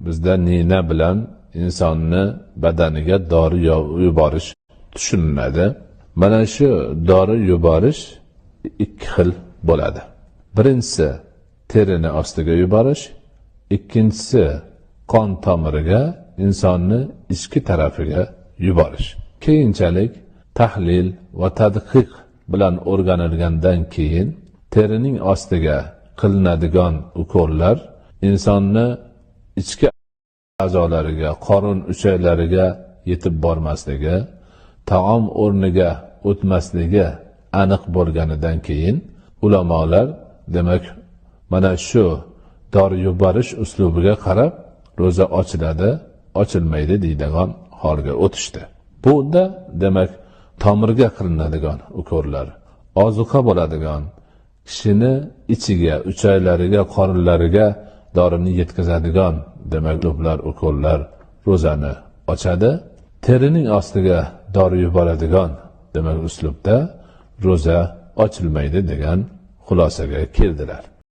bizda nina bilan insonni badaniga dori yuborish tushuniladi. Mana shu dori yuborish ikki xil bo'ladi. Birinchisi terini ostiga yuborish, ikkinchisi qon tomiriga, insonni ichki tarafiga yuborish. Keyinchalik tahlil va tadqiq bilan o'rganilgandan keyin terining ostiga qilinadigan ukollar insonni ichki a'zolariga, qorin uchaklariga yetib bormasligi, taom o'rniga o'tmasligi aniq bo'lganidan keyin ulamolar demak mana shu dori yuborish uslubiga qarab ro'za ochiladi, ochilmaydi deydigan holga o'tishdi. Bunda demak tomirga qilinadigan ukollar, ozuqa bo'ladigan, kishini ichiga, uchaklariga, qorinlariga dorini yetkazadigan demak uslublar, ukollar ro'zani ochadi. Terining ostiga dori yuboradigan demak uslubda ro'za ochilmaydi degan xulosaga keldilar.